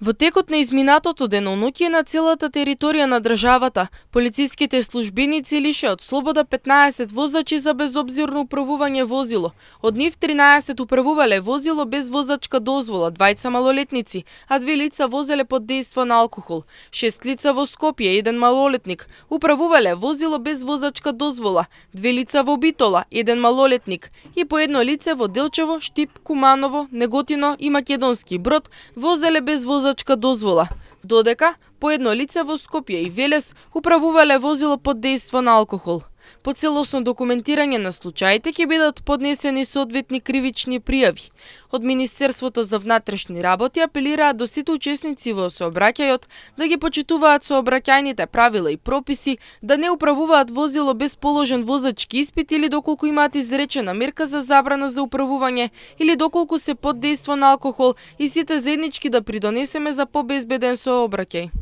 Во текот на изминатото деноноќе на целата територија на државата, полициските службеници лише од слобода 15 возачи за безобзирно управување возило. Од нив 13 управувале возило без возачка дозвола, 2 малолетници, а 2 лица возеле под дејство на алкохол. 6 лица во Скопје, 1 малолетник, управувале возило без возачка дозвола, 2 лица во Битола, 1 малолетник и по едно лице во Делчево, Штип, Куманово, Неготино и Македонски Брод возеле без возачка дозвола, додека по едно лице во Скопје и Велес управувале возило под дејство на алкохол. По целосно документирање на случаите ќе бидат поднесени соодветни кривични пријави. Од Министерството за внатрешни работи апелираат до сите учесници во сообраќајот да ги почитуваат сообраќајните правила и прописи, да не управуваат возило без положен возачки испит или доколку имаат изречена мерка за забрана за управување или доколку се под дејство на алкохол и сите заеднички да придонесеме за побезбеден сообраќај.